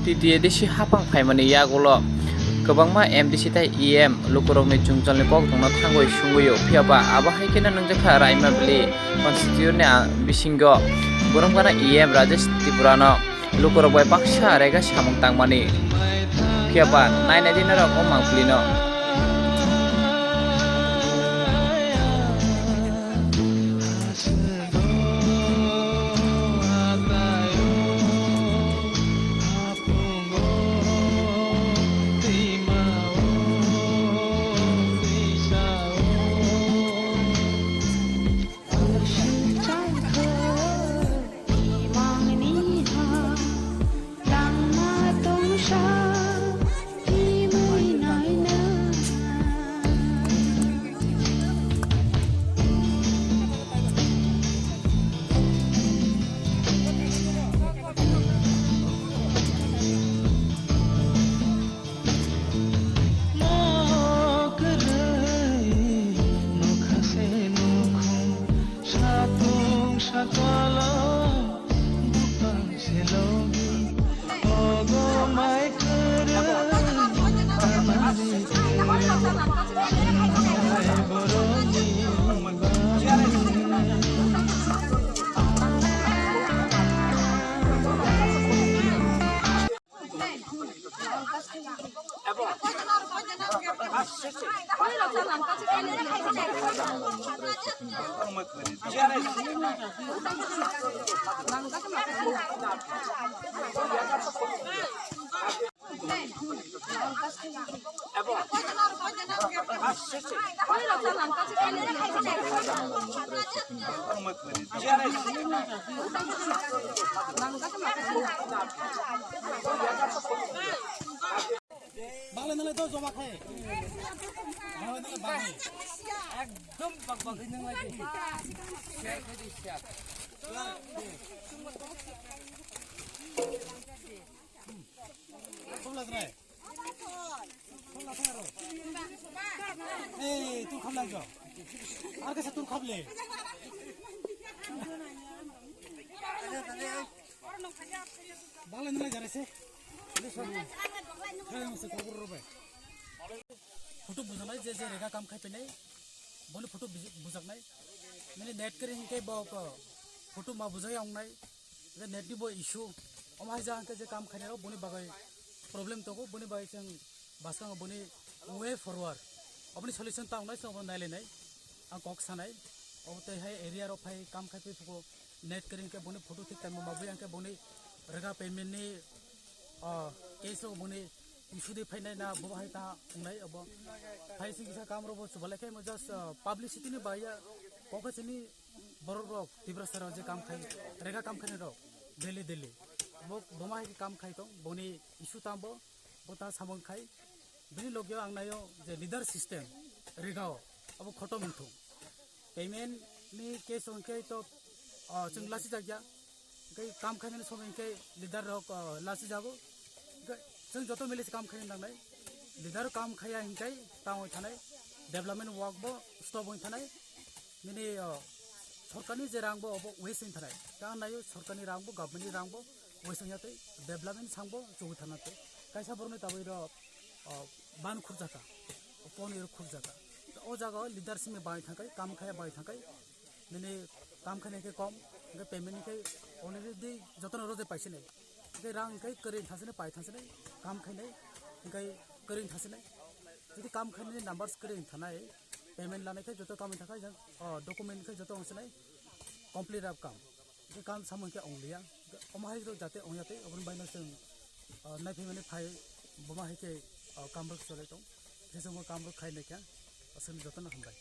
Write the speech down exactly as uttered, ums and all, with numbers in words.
T T A D C hapang phaimani yagulo kwbangma M D C tei E M lukurokni chwngchalni koktongno thangwi sungwi-o, phiya ba abo hai kheno nwngjak kha Raima Valley constituency ni, ah, bisingo borok gana E M Rajesh Tripura no lukurok bai baksa rega samung tangmani, phiya ba nainai di norok o mangpili no. Banglai nalai to joma khai. Banglai nalai banglai. Ekdom bak bak nang lai. Share khai di, share. Khum la trai. Khum la trai ro. Ei, tu kham lai jo. Ar kaisa tu kham le. Banglai nalai jare se. Photo bujaknai, je je rega kam khai phainai, boni photo buj-, bujaknai. Nini net kwrwi hinkhe bo, bo photo ma bujai wngnai. Je net ni bo issue. Omo hai ja hinkhe je kam khainai rok boni bagwi problem tongo, boni bagwi chwng bwskango boni way forward. Oboni solution ta wngnai, chwng obo nailainai. Ang kok sanai. Obo tei hai area rok phai kam khai phi phugo. Net kwrwi hinkhe boni photo thik time mabui hinkhe boni rega payment ni, ah, case rok boni issue de phainai na bo hai ta wngnai obo. Hai sing kisa kam rok bo chubalai khe mo just, ah, publicity ni bai ya kok sini borok rok Tiprasa rok je kam khai rega kam khai rok daily daily bo boma hai kam khai tong boni issue tam bo bo ta samung khai. Bini logio ang naio je leader system regao abo khotom wngthung. Payment ni case hwnkhe to, ah, chwng lachijakya. Hwnkhe kam khainani somoi hwnkhe leader rok, ah, lachijago. Hwnkhe chwng joto mili se kam khaina nangnai. Leader kam khaiya hwnkhe tangwi thanai. Development work bo stop wng thanai. Nini, ah, sorkarni je rang bo obo waste wng thanai. Tang naio sorkarni rang bo, government ni rang bo waste wngya tei development sang bo chugui thana tei. Kaisa borokni tabui rok, ah, ban khurjaka, pon iro khurjaka. O jaga o leadership ni bai thangkai, kam khaya bai thangkai, nini kam khainai khe kom, hwnkhe payment ni khe already jotono rojai paisinai. Hwnkhe rang hwnkhe kwrwi thasinai, pai thasinai, kam khainai, hwnkhe kwrwi thasinai. Jodi kam khainani numbers kwrwi thanai, payment lanai khe joto kam thangkai, jang, o document khe joto wngsinai, complete rap kam. Hwnkhe kam samung khe ongliya. Omo hai rok jate ongya tei, oboni baino chwng, ah, naiphaimani phai, boma hai khe, ah, kamrok cholai tong. Khe chwngbo kamrok khai naikha, aswkni jotono hambai.